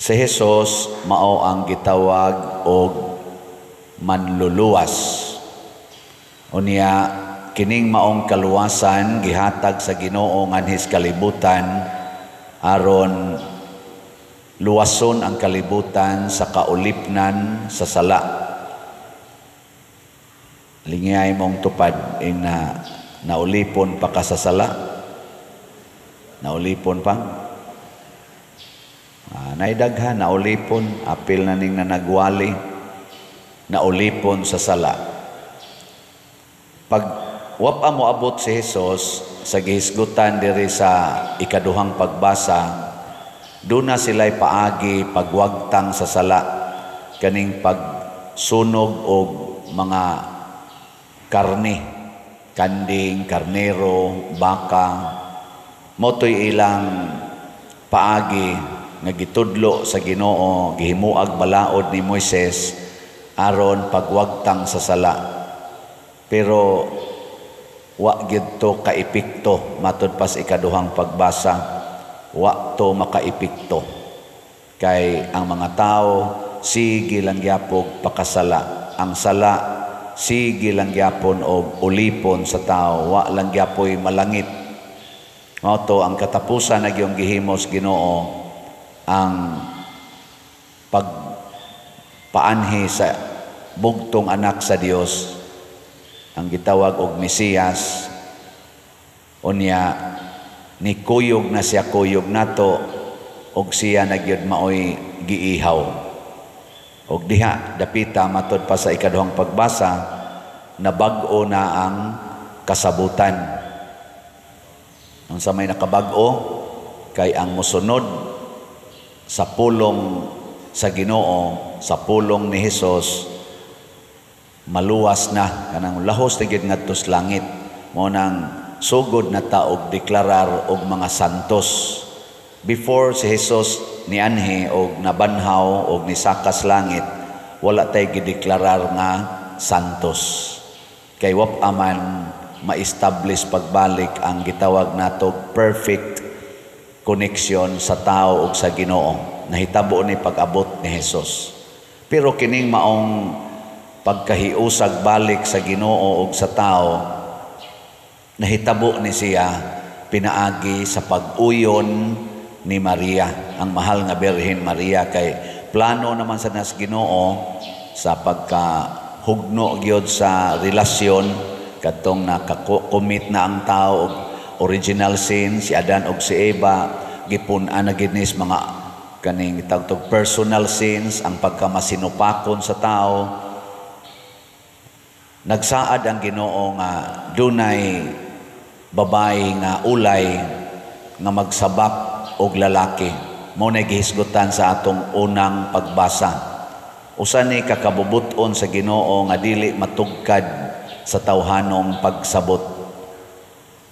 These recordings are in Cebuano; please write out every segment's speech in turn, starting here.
Si Jesus mao ang gitawag og manluluwas. Unya kining maong kaluwasan gihatag sa Ginoo nganhis kalibutan aron luwason ang kalibutan sa kaulipnan sa sala. Lingiyay mong tupad ing na naulipon pa ka sa sala. Naulipon pa. Naidaghan, naulipon, apil na ning nanagwali, naulipon sa sala. Pag wa pa mo abot si Jesus sa gihisgutan diri sa ikaduhang pagbasa, duna sila'y paagi pagwagtang sa sala, kaning pagsunog og mga karni, kanding, karnero, baka. Mao to'y ilang paagi nga gitudlo sa Ginoo, gihimuag balaod ni Moises aron pagwagtang sa sala. Pero wa gyud to kaepekto. Matud pa sa ikaduhang pagbasa, wa to makaepekto kay ang mga tao sige lang gyapog pakasala. Ang sala sige lang gyapon og ulipon sa tao, wa lang gyapoy malangit. Mao to ang katapusan na gyung gihimos Ginoo, ang pagpaanhi sa bugtong anak sa Dios, ang gitawag og Mesiyas. Unya ni kuyog na siya, kuyog nato, og siya na gyud maoy giihaw. Og diha dapita, matod pa sa ikaduhang pagbasa, nabag-o na ang kasabutan. Unsa may nakabag-o? Kay ang mosunod sa pulong sa Ginoo, sa pulong ni Hesus, maluwas na, kanang lahos na gyud ngadto sa langit. Mao nang sugod na ta og deklarar og mga santos. Before si Jesus nianhi og nabanhaw og nisakas langit, wala tay gideklarar nga santos. Kay wa pa man ma-establish pagbalik ang gitawag nato perfect connection sa tao ug sa Ginoo. Nahitabo ni pag-abot ni Jesus. Pero kining maong pagkahiusag balik sa Ginoo ug sa tao, nahitabo ni siya pinaagi sa pag-uyon ni Maria, ang mahal nga Birhen Maria, kay plano naman sa nas Ginoo sa pagkahugno gyud sa relasyon kadtong nakakommit na ang tao og original sin, si Adan og si Eva, gipun-an na gid nis mga kaning tawag personal sins, ang pagkamasinupakon sa tao. Nagsaad ang Ginoo nga dunay babae nga ulay nga magsabak og lalaki. Mao na gihisgutan sa atong unang pagbasa. Usa ni kakabubut-on sa Ginoo nga dili matugkad sa tawhanong pagsabot.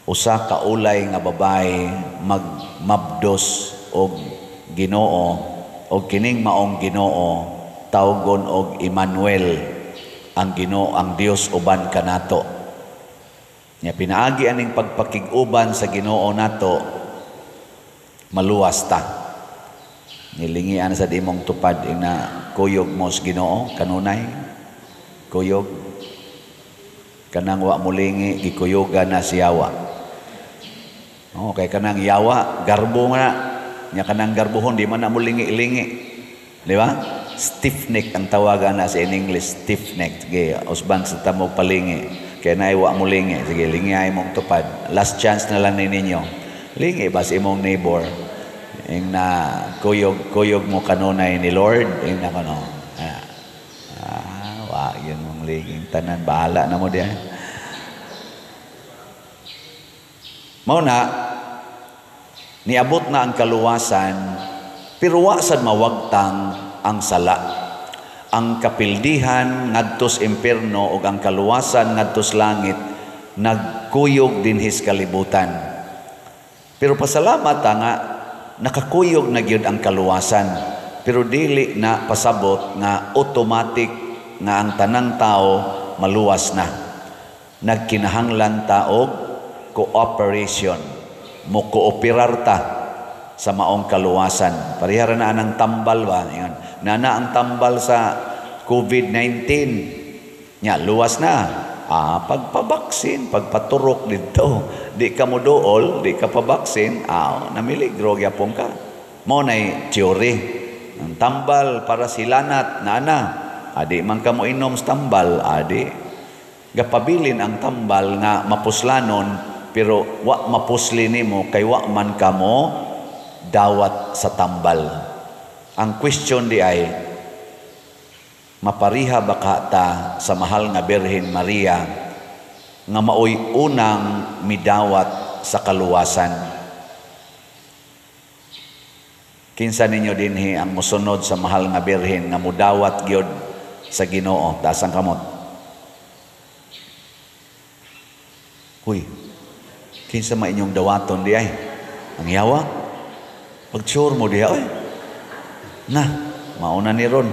Usa ka ulay nga babae magmabdos og Ginoo, og kining maong Ginoo tawgon og Emmanuel, ang Ginoo, ang Dios uban kanato. Nya pinaagi aning pagpakig-uban sa Ginoo nato, maluwas ta. Nilingian sa imong tupad ina kuyog mo sa Ginoo kanunay. Kuyog kanang wa mulingi, gikuyugan na si yawa. Oh, kay kanang yawa garbo nga nya, kanang garbohon di man na mulingi-lingi. Di ba? Stiff neck ang tawagan na sa in English, stiff neck. Sige, usban sa tamog palingi. Kaya na wa mo lingi. Sige, lingi ay mong tupad. Last chance na lang ni ninyo. Lingi ba sa imong neighbor? Ing na kuyog, kuyog mo kanunay ni Lord. Ing na kano. Wa, yun mong liging tanan. Bahala na mo diyan. Mao na, niabot na ang kaluwasan, pero wa sad mawagtang ang sala. Ang kapildihan ngadtos impierno ug ang kaluwasan ngadtos langit nagkuyog dinhis kalibutan. Pero pasalamat ta nga nakakuyog na gyud ang kaluwasan, pero dili na pasabot nga automatic nga ang tanang tao maluwas na. Nagkinahanglan ta og cooperation. Mo-kooperar ta sa maong kaluwasan. Pareha ra na anang tambal ba? Ingon, nana ang tambal sa COVID-19. Nya, luwas na. Pagpabaksin, pagpaturok dito. Di ka mo duol, di ka pabaksin, namiligro gyapon ka. Mo nay theory. Ang tambal para silanat, naana. Adi man ka mo inom sa tambal, adi. Gapabilin ang tambal nga mapuslanon, pero wa mapusli nimo kay wa man ka mo dawat sa tambal. Ang question di ay, mapariha ba ka ta sa mahal nga Birhen Maria nga maoy unang midawat sa kaluwasan? Kinsa ninyo dinhi ang mosunod sa mahal nga Birhen nga mudawat gyud sa Ginoo? Taas ang kamot. Huy, kinsa man inyong dawaton di ay? Ang yawa? Pag-sure mo diha oy. Na, mauna ni ron.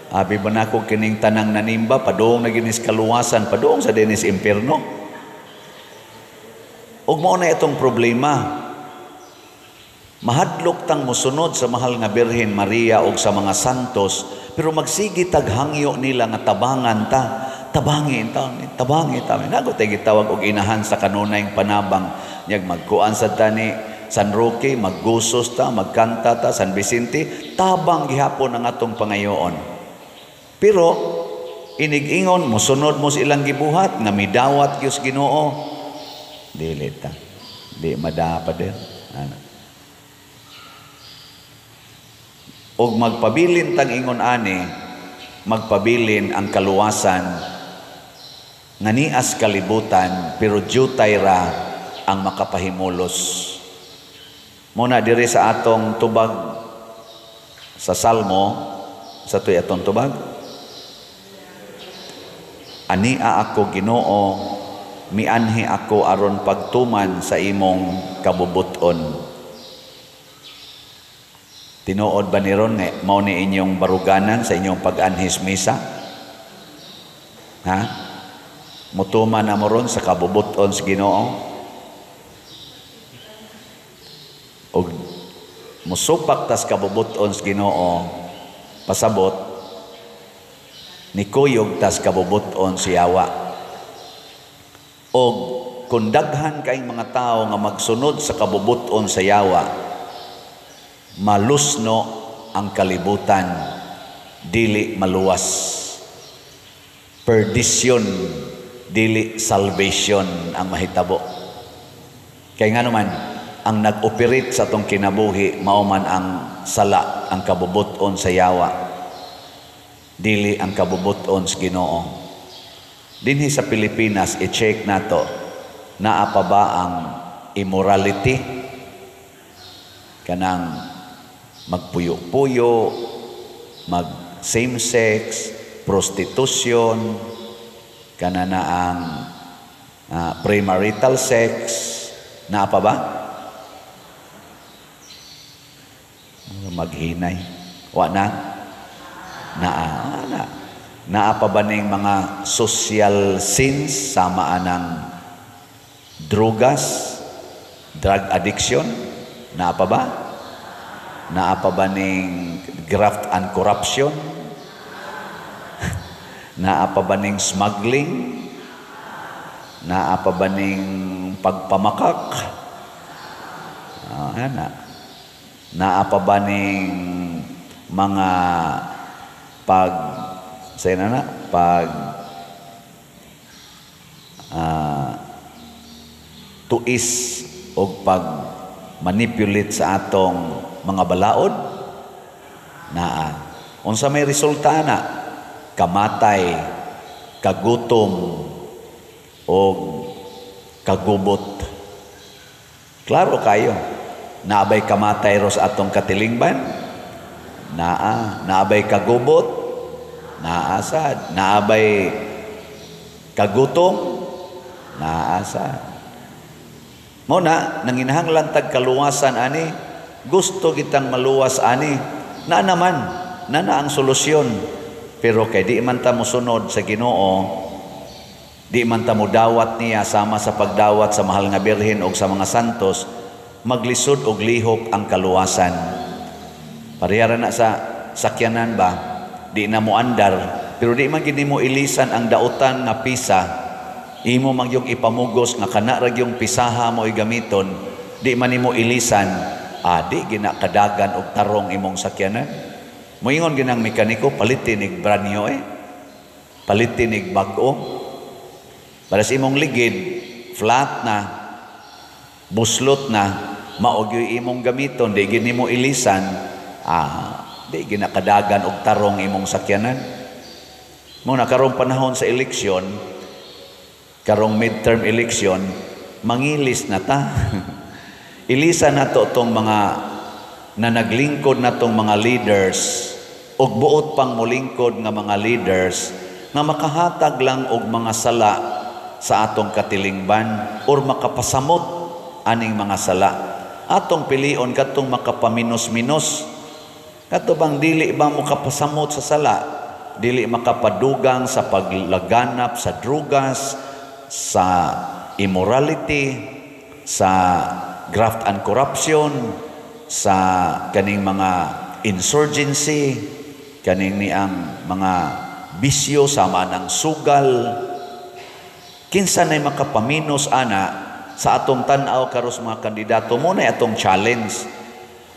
Abi ba nako kining tanang nanimba, padung na ginis kaluwasan, padung sa dinis impierno. Ug mao na itong problema. Mahadlok tang mosunod sa mahal nga Birhen Maria og sa mga santos, pero magsigi tag hangyo nila nga tabangan ta, tabangi ta, tabangi ta. Nago tay gitawag og inahan sa kanunayng panabang. Nyag magkuan sad ta ni San Roque, maggusos ta, magkanta ta, San Vicente, tabang gihapon ang atong pangayoon. Pero inig-ingon mosunod mo sa ilang gibuhat nga midawat gyud Ginoo. Dili ta. Di madapa din. Ano? Og magpabilin tang ingon ani, magpabilin ang kaluwasan nga nias kalibutan, pero jutay ra ang makapahimulos. Muna diri sa atong tubag sa Salmo, sa tuy atong tubag, ania ako Ginoo, mianhi ako aron pagtuman sa imong kabubuton. Tinuod ba ni ron nga mao ni inyong baruganan sa inyong pag-anhis misa? Ha? Mutuman na mo ron sa kabubuton sa Ginoo? Og musupak tas kabubuton sa Ginoo, pasabot nikuyog tas kabubuton si yawa. Og kung daghan kaing mga tao nga magsunod sa kabubuton sa yawa, malusno ang kalibutan, dili maluwas. Perdition, dili salvation ang mahitabo. Kay ngano man, ang nag-operate sa atong kinabuhi mao man ang sala, ang kabubuton sa yawa, dili ang kabubuton sa Ginoo. Dinhi sa Pilipinas, i-check nato, naa pa ba ang immorality? Kanang magpuyo-puyo, mag same sex, prostitution, kana na ang premarital sex, naa pa ba? Maghinay. Wa na? Naa. Na. Naa pa ba ning mga social sins sama anang drugas, drug addiction? Naa pa ba? Naa pa ba ning graft and corruption? Naa pa ba ning smuggling? Naa pa ba ning pagpamakak? Ana. Naa pa ba ning mga pag say na pag tuis o pag manipulate sa atong mga balaod? Naa. Unsa may resulta na? Kamatay, kagutom, o kagubot. Klaro kayo. Naabay kamatay ro sa atong katilingban? Naa. Naabay kagubot? Naa sad. Naabay kagutom? Naa sad. Mo na nanginahanglan tag kaluwasan ani, gusto kitang maluwas ani. Na naman, na na ang solusyon. Pero kay di man ta mosunod sa Ginoo, di man ta modawat niya sama sa pagdawat sa mahal nga Birhen og sa mga santos, Maglisod og lihok ang kaluwasan. Parehara na sa sakyanan ba, di na mo andar, pero di man gid mo ilisan ang dautan nga pisa, imo man yung ipamugos nga kana ra yung pisaha mo gamiton, di man nimo ilisan, di gina kadagan og tarong imong sakyanan. Moingon ginang mekaniko, palitin ig brand new eh. Palitin ig bag-o. Para sa imong ligid, flat na, buslot na, mao gyud imong gamiton, di gid nimo ilisan, di ginakadagan og tarong imong sakyanan. Mo na karong panahon sa eleksyon, karong midterm election, mangilis na ta. Ilisa na to tong mga na naglingkod na tong mga leaders og buot pang molingkod nga mga leaders nga makahatag lang og mga sala sa atong katilingban or makapasamot aning mga sala. Atong pilion katong makapaminos-minos. Kato bang dili ba mo kapasamot sa sala? Dili makapadugang sa paglaganap sa drugas, sa immorality, sa graft and corruption, sa kaning mga insurgency, kaning niang mga bisyo sama ng sugal. Kinsa nay makapaminos ana sa atong tan-aw karos mga kandidato mo na atong challenge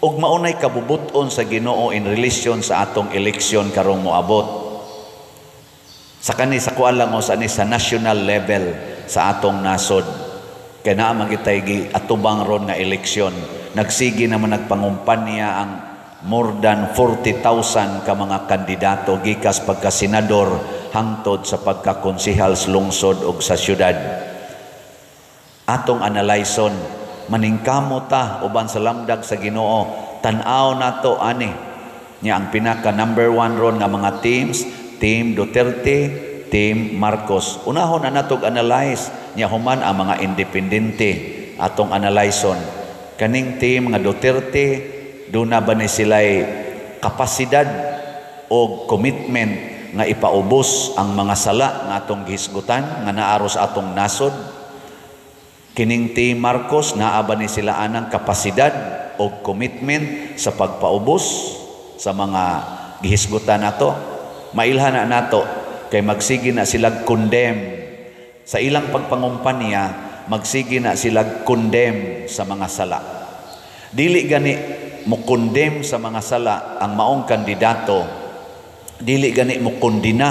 ug maunay kabubuton sa Ginoo in relation sa atong eleksyon karong moabot. Sa kani sa kuan lang o sa ni sa national level sa atong nasod. Kay naa man kitay gi atubang ron nga eleksyon. Nagsige naman nagpangumpanya ang more than 40,000 ka mga kandidato gikas pagka-senador hangtod sa pagkakonsehal sa lungsod ug sa syudad. Atong analyson, maningkamo ta uban sa lamdag sa Ginoo, tan-aw nato ani nya ang pinaka number one ron nga mga teams, Team Duterte, Team Marcos. Unahon na natog analyze nya, human ang mga independente atong analyson. Kaning team nga Duterte, duna ba ni sila'y kapasidad o commitment nga ipaubos ang mga sala nga atong gihisgutan nga naaros atong nasod? Kining Team Marcos, naa ba ni sila anang kapasidad o commitment sa pagpaubos sa mga gihisgutan nato? Mailhan na nato kay magsige na sila condemn sa ilang pagpangumpanya, magsige na sila condemn sa mga sala. Dili gani mo condemn sa mga sala ang maong kandidato, dili gani mo kondena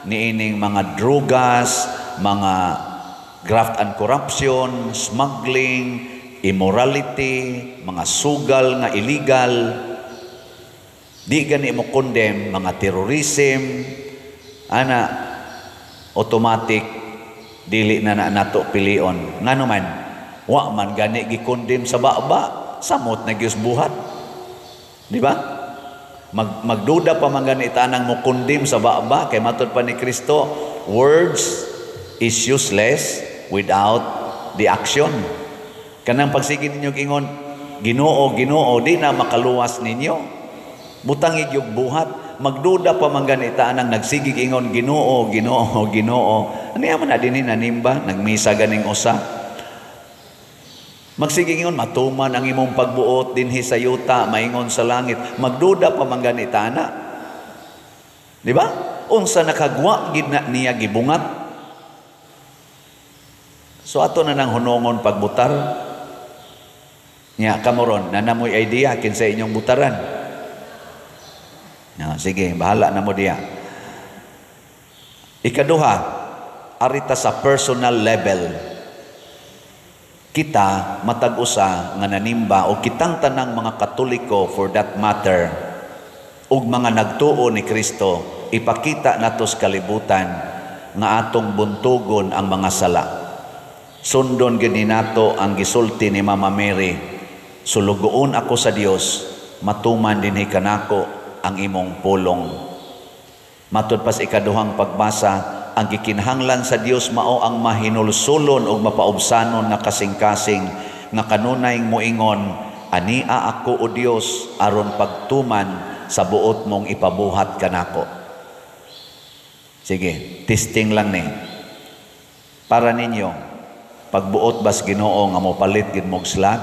niining mga drugas, mga graft and corruption, smuggling, immorality, mga sugal nga illegal, di gani mo condemn mga terrorism, ana, automatic dili na na nato pilion. Ngano man, wa man gani gi-condemn sa baba, samot na gyud buhat. Di ba? Magduda pa man gani tanang mo condemn sa baba kay matud pa ni Kristo, words is useless without the action. Kanang pagsige ninyo ingon, "Ginoo, Ginoo," di na makaluwas ninyo. Butang igyog buhat. Magduda pa man gani tanang nagsigig ingon, "Ginoo, Ginoo, Ginoo." Ano yaman na dinhi nanimba, nagmisa ganing usa. Magsige ingon, "Matuman ang imong pagbuot dinhi sa yuta, maingon sa langit." Magduda pa man gani tana. Di ba? Unsa nakagwa gid na niya gibungat. So ato na nang hunongon pagbutar. Nya kamo ron, nanamoy idea kinsa inyong butaran. Na, sige, bahala na mo diya. Ikaduha, arita sa personal level. Kita matag usa nga nanimba o kitang tanang mga Katoliko for that matter ug mga nagtuo ni Kristo, ipakita nato sa kalibutan nga atong buntugon ang mga sala. Sundon gid nato ang gisulti ni Mama Mary, "Sulugoon ako sa Dios, matuman dinhi kanako ang imong pulong." Matud pa sa ikaduhang pagbasa, ang gikinahanglan sa Dios mao ang mahinulsulon ug mapaubsanon nga kasing-kasing nga kanunay moingon, "Ania ako, o Dios, aron pagtuman sa buot mong ipabuhat kanako." Sige, testing lang ni. Para ninyo, pagbuot bas Ginoo nga mopalit gid mog slot?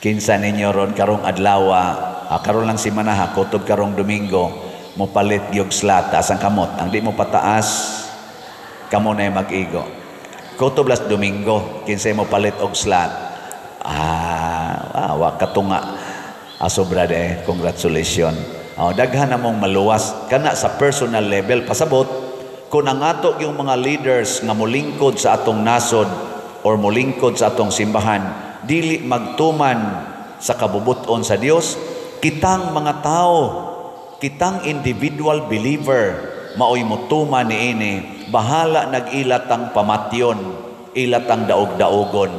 Kinsa ninyo ron karong adlaw, karon lang si Manaha, kutob karong Domingo, mo palit gyud slot, taas ang kamot. Ang di mo pataas, kamo na mag-igo. Kutob last Domingo, kinsay mo palit og slot. Ah, wa katunga. Ah, sobra de, congratulations. Oh, daghan na mong maluwas kana sa personal level. Pasabot kung ang ato yung mga leaders nga molingkod sa atong nasod or molingkod sa atong simbahan dili magtuman sa kabubuton sa Dios, kitang mga tao, kitang individual believer, maoy motuman niini, bahala nag-ilatang pamatyon, ilatang daog-daogon,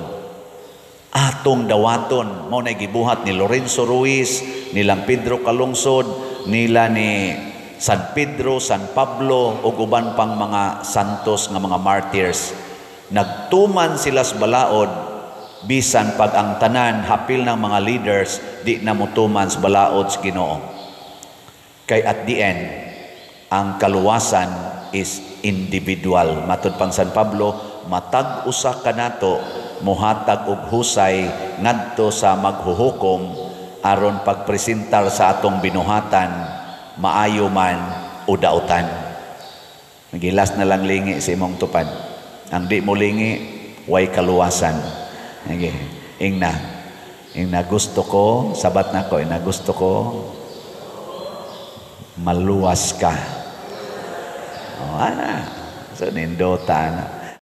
atong dawaton. Mao na gibuhat ni Lorenzo Ruiz, nilang Pedro Calungsod, nila ni San Pedro, San Pablo ug uban pang mga santos nga mga martyrs. Nagtuman sila sa balaod bisan pag ang tanan hapil ng mga leaders di na motuman sa balaod sa Ginoo, kay at the end ang kaluwasan is individual. Matud pang San Pablo, matag usa kanato mohatag og husay ngadto sa maghuhukom aron pagpresentar sa atong binuhatan, maayo man o dautan. Nagilas na lang, lingi sa imong tupad. Ang di mo lingi, way kaluwasan. Sige, ingna. Ingna, "Gusto ko," sabat na ko, ingna, "Gusto ko maluwas ka." Oh, ana. So, nindota na.